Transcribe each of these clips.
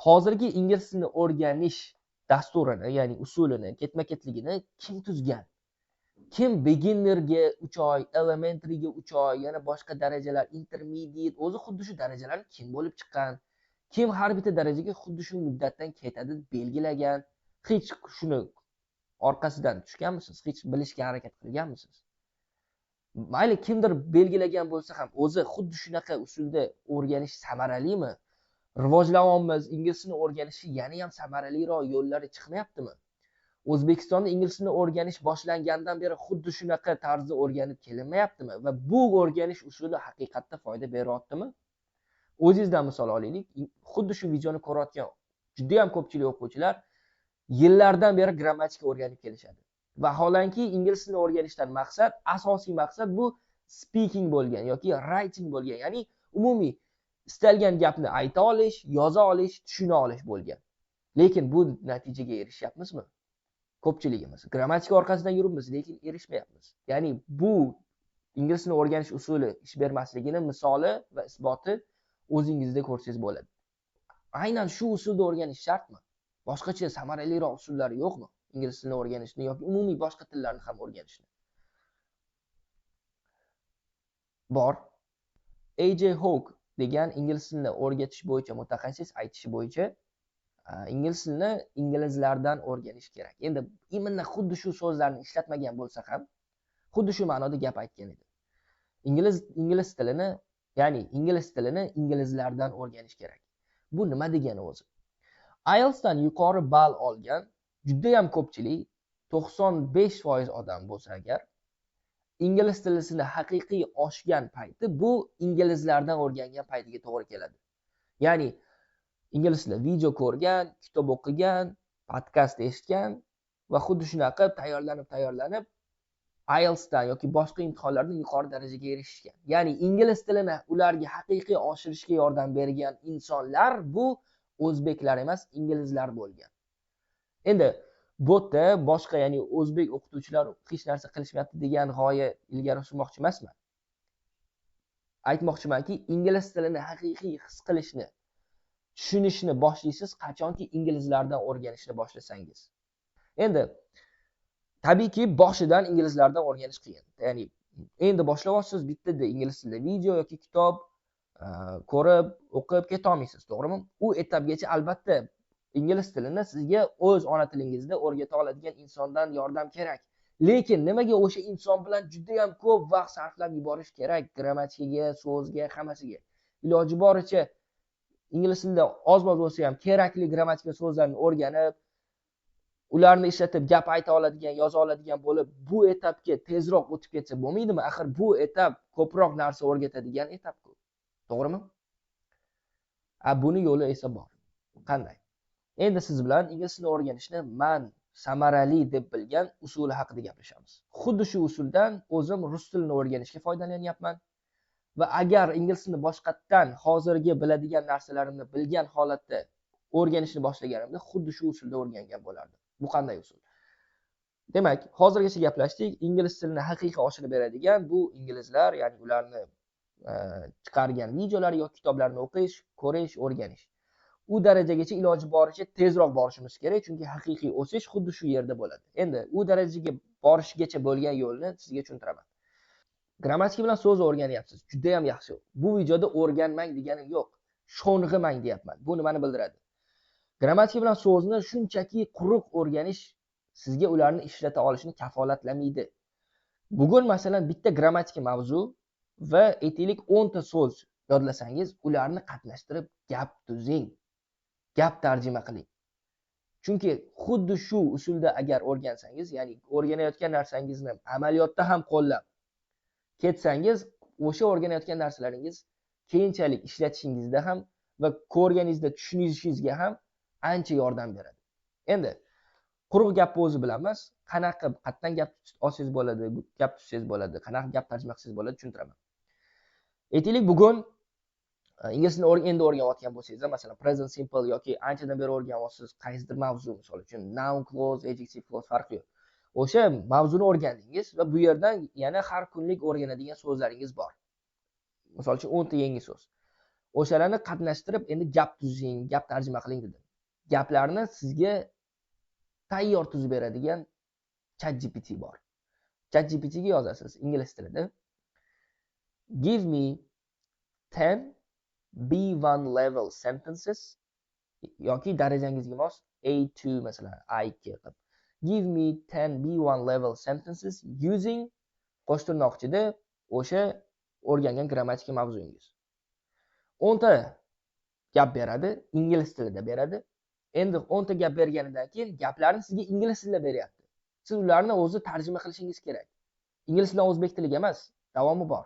Hozirgi ingliz tilini o'rganish dasturini, ya'ni usulini, ketma-ketligini kim tuzgan? Kim beginnerga 3 oy, elementaryga 3 oy, yana boshqa darajalar, intermediate, o'zi xuddi shu darajalarni kim bo'lib chiqqan? Kim har bitta darajaga xuddi shu muddatdan ketadi deb belgilagan? Hech shuni orqasidan tushganmisiz? Hech bilishga harakat qilganmisiz? Mayli, kimdir belgilagan bo'lsa ham, o'zi xuddi shunaqa usulda o'rganish samaralimi? Rivojlanyapmiz, ingliz tilini o'rganishi yana ham samaraliroq yo'llari chiqmayaptimi? O'zbekistonda ingliz tilini o'rganish boshlangandan beri xuddi shunaqa tarzda o'rganib kelinmayaptimi? Va bu o'rganish usuli haqiqatda foyda beryaptimi? O'zingizdan misol olaylik. Xuddi shu videoni ko'rayotgan juda ham ko'pchilik o'quvchilar yillardan beri grammatika o'rganib kelishadi. Vaholanki ingliz tilini o'rganishdan maqsad, asosiy maqsad bu speaking bo'lgan yoki writing bo'lgan, ya'ni umumiy istalgan gapni ayta olish, yoza olish, tushuna olish bo'lgan. Lekin bu natijaga erishyapmizmi? Ko'pchiligimiz grammatika orqasidan yuribmiz, lekin erishmayapmiz. Ya'ni bu ingliz tilini o'rganish usuli ish bermasligini misoli va isboti o'zingizda ko'rsangiz bo'ladi. Aynan shu usulda o'rganish shartmi? Boshqacha samaraliroq usullari yo'qmi ingliz tilini o'rganishni yoki umumiy boshqa tillarni ham o'rganishni? Bor. AJ Hoge degan ingliz tilini o'rgatish bo'yicha mutaxassis aytishi bo'yicha ingliz tilini inglizlardan o'rganish kerak. Endi imенно xuddi shu so'zlarni ishlatmagan bo'lsa ham, xuddi shu ma'noda gap aytgan edi. Ingliz tilini, ya'ni ingliz tilini inglizlardan o'rganish kerak. Bu nima degani o'zi? IELTSdan yuqori ball olgan juda ham ko'pchilik, 95% odam bo'lsa agar, ingliz tilini haqiqiy oshgan payti bu inglizlardan o'rgangan paytiga to'g'ri keladi. Ya'ni ingliz tilida video ko'rgan, kitob o'qigan, podkast eshitgan va xuddi shunaqa tayyorlanib IELTSdan yoki boshqa imtihonlardan yuqori darajaga erishgan. Ya'ni ingliz tilini ularga haqiqiy oshirishga yordam bergan insonlar bu o'zbeklar emas, inglizlar bo'lgan. Endi bu yerda boshqa, ya'ni o'zbek o'qituvchilar hech narsa qilishmayapti degan g'oya ilgari surmoqchi emasman. Aytmoqchimanki, ingliz tilini haqiqiy his qilishni, tushunishni boshlaysiz qachonki inglizlardan o'rganishni boshlasangiz. Endi tabiiyki boshidan inglizlardan o'rganish qiyin. Ya'ni endi boshlayapsiz, bittada ingliz tilida video yoki kitob ko'rib, o'qib keta olmaysiz, to'g'rimi? U etapgacha albatta ingliz tilini sizga o'z ona tilingizda o'rgata oladigan insondan yordam kerak. Lekin nimaga o'sha inson bilan juda ham ko'p vaqt sarflab yuborish kerak grammatikaga, so'zga, hammasiga? Iloji boricha ingliz tilida oz-moz bo'lsa ham kerakli grammatika so'zlarni o'rganib, ularni ishlatib gap ayta oladigan, yoza oladigan bo'lib, bu etapga tezroq o'tib ketsa bo'lmaydimi? Axir bu etap ko'proq narsa o'rgatadigan etap-ku. To'g'rimi? Buni yo'li esa bor. Qanday? Endi siz bilan ingliz tilini o'rganishni man samarali deb bilgan usuli haqida gaplashamiz. Xuddi shu usuldan o'zim rus tilini o'rganishga foydalanyapman. Va agar ingliz tilini boshqatdan hozirgi biladigan narsalarimni bilgan holatda o'rganishni boshlaganimda xuddi shu usulda o'rgangan bo'lardim. Bu qanday usul? Demak, hozirgacha gaplashdik. Ingliz tilini haqiqiy oshirib beradigan bu inglizlar, ya'ni ularni chiqargan videolari yoki kitoblarni o'qish, ko'rish, o'rganish. U darajagacha iloji boricha tezroq borishimiz kerak, chunki haqiqiy o'sish xuddi shu yerda bo'ladi. Endi u darajaga borishgacha bo'lgan yo'lni sizga tushuntiraman. Grammatika bilan so'z o'rganyapsiz, juda ham yaxshi. Bu videoda o'rganmang deganim yo'q, sho'ng'imang deyapman. Bu nimani bildiradi? Grammatika bilan so'zni shunchaki quruq o'rganish sizga ularni ishlata olishni kafolatlamaydi. Bugun masalan bitta grammatika mavzu va aytaylik 10 ta so'z yodlasangiz, ularni qatnashtirib gap tuzing. Gap tarjima qiling. Chunki xuddi shu usulda agar o'rgansangiz, ya'ni o'rganayotgan narsangizni amaliyotda ham qo'llab ketsangiz, o'sha o'rganayotgan narsalaringiz keyinchalik ishlatishingizda ham va ko'rganingizda tushunishingizga ham ancha yordam beradi. Endi quruq gapni o'zi bilamiz, qanaqa qatdan gap olsangiz bo'ladi, gap tuzsangiz bo'ladi, qanaqa gap tarjima qilsangiz bo'ladi, tushuntiraman. Aytaylik, bugun ingliz tilini endi o'rganayotgan bo'lsangiz, masalan, present simple yoki anchadan beri o'rganyapsiz qaysidir mavzu, misol uchun noun clause, adjective clause, farqi yo'q. O'sha mavzuni o'rgandingiz va bu yerdan yana har kunlik o'rganadigan so'zlaringiz bor. Misol uchun 10 ta yangi so'z. O'shalarni qatnashtirib endi gap tuzing, gap tarjima qiling dedim. Gaplarni sizga tayyor tuzib beradigan ChatGPT bor. ChatGPT ga yozasiz ingliz tilida. Give me 10 B1 level sentences yoki darajangizga mos A2, masalan, A2 qilib. Give me 10 B1 level sentences using qo'sh tirnoq ichida o'sha o'rgangan grammatika mavzuyingiz. 10 ta gap beradi, ingliz tilida beradi. Endi 10 ta gap berganidan keyin gaplarni sizga ingliz tilida beryapti. Siz ularni o'zi tarjima qilishingiz kerak. Ingliz tilidan o'zbek tiliga emas, davomi bor.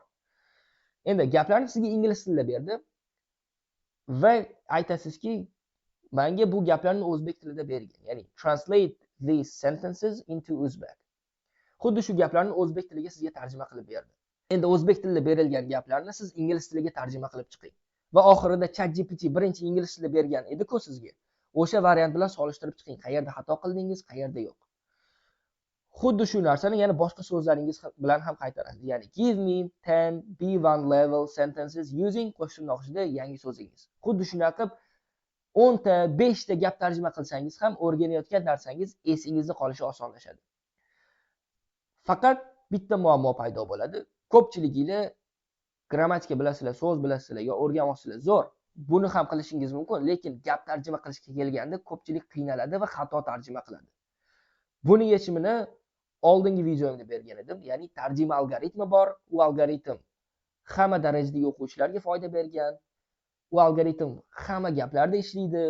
Endi gaplarni sizga ingliz tilida berdi va aytasizki, menga bu gaplarni o'zbek tilida bergin. Ya'ni translate these sentences into Uzbek. Xuddi shu gaplarni o'zbek tiliga sizga tarjima qilib berdi. Endi o'zbek tilida berilgan gaplarni siz ingliz tiliga tarjima qilib chiqing. Va oxirida ChatGPT birinchi ingliz tilida bergan edi-ku sizga. O'sha variant bilan solishtirib chiqing. Qayerda xato qildingiz, qayerda yo'q. Xuddi shu narsani yana boshqa so'zlaringiz bilan ham qaytarasiz. Ya'ni give me 10 B1 level sentences using qo'sh tirnoq ichida yangi so'zingiz. Xuddi shunaqa qilib 10 ta, 5 ta gap tarjima qilsangiz ham o'rganayotgan narsangiz esingizda qolishi osonlashadi. Faqat bitta muammo paydo bo'ladi. Ko'pchiliginglar grammatika bilasizlar, so'z bilasizlar, yo o'rganmoqsizlar, zo'r. Buni ham qilishingiz mumkin, lekin gap tarjima qilishga kelganda ko'pchilik qiynaladi va xato tarjima qiladi. Buni yechimini oldingi videomda bergan edim. Ya'ni tarjima algoritmi bor. U algoritm hamma darajadagi o'quvchilarga foyda bergan. U algoritm hamma gaplarda ishlaydi.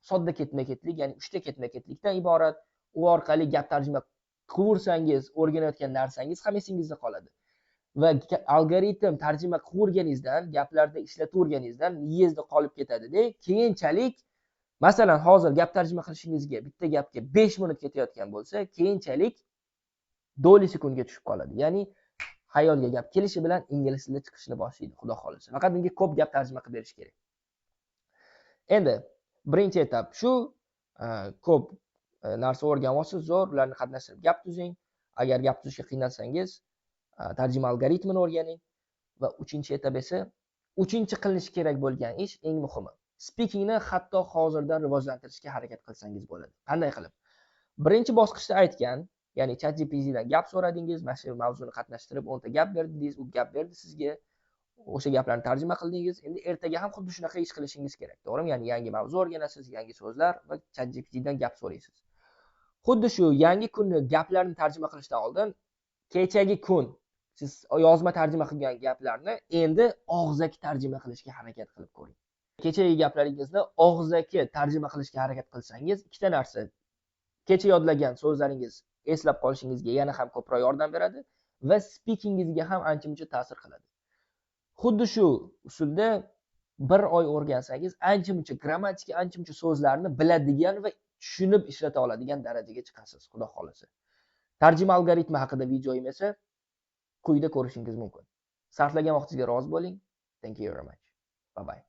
Sodda ketma-ketlik, ya'ni 3 ta ketma-ketlikdan iborat. U orqali gap tarjima qilsangiz, o'rganayotgan narsangiz ham esingizda qoladi. Va algoritm tarjima qilganingizdan, gaplarda ishlataverganingizdan miyangizda qolib ketadi-da. Keyinchalik, masalan, hozir gap tarjima qilishingizga bitta gapga 5 minut ketayotgan bo'lsa, keyinchalik doli sekundga tushib qoladi. Ya'ni xayolga gap kelishi bilan ingliz tilida chiqishni boshlaydi, xudo xolasa. Faqat unga ko'p gap tarjima qilib berish kerak. Endi birinchi etap shu, ko'p narsa o'rganib, zo'r, ularni qatnashtirib gap tuzing. Agar gap tuzishga qiynalsangiz, tarjima algoritmini o'rganing. Va uchinchi etap esa, uchinchi qilinishi kerak bo'lgan ish, eng muhimi, speakingni hatto hozirdan rivojlantirishga harakat qilsangiz bo'ladi. Qanday qilib? Birinchi bosqichda aytgan, ya'ni ChatGPTdan gap so'radingiz, mana shu mavzuni qatnashtirib 10 ta gap berdingiz, u gap berdi sizga, o'sha gaplarni tarjima qildingiz. Endi ertaga ham xuddi shunaqa ish qilishingiz kerak, to'g'rimi? Ya'ni yangi mavzu o'rganasiz, yangi so'zlar va ChatGPTdan gap so'raysiz. Xuddi shu yangi kunni gaplarni tarjima qilishdan oldin kechagi kun siz yozma tarjima qilgan gaplarni endi og'zaki tarjima qilishga harakat qilib ko'ring. Kechagi gaplaringizni og'zaki tarjima qilishga harakat qilsangiz, ikkita narsa: kecha yodlagan so'zlaringiz eslab qolishingizga yana ham ko'proq yordam beradi va speakingizga ham ancha-muncha ta'sir qiladi. Xuddi shu usulda bir oy o'rgansangiz, ancha-muncha grammatika, ancha-muncha so'zlarni biladigan va tushunib ishlata oladigan darajaga chiqasiz, xudo xolasa. Tarjima algoritmi haqida videoim esa quyida ko'rishingiz mumkin. Sarflagan vaqtingizga rozi bo'ling. Thank you very much. Bye bye.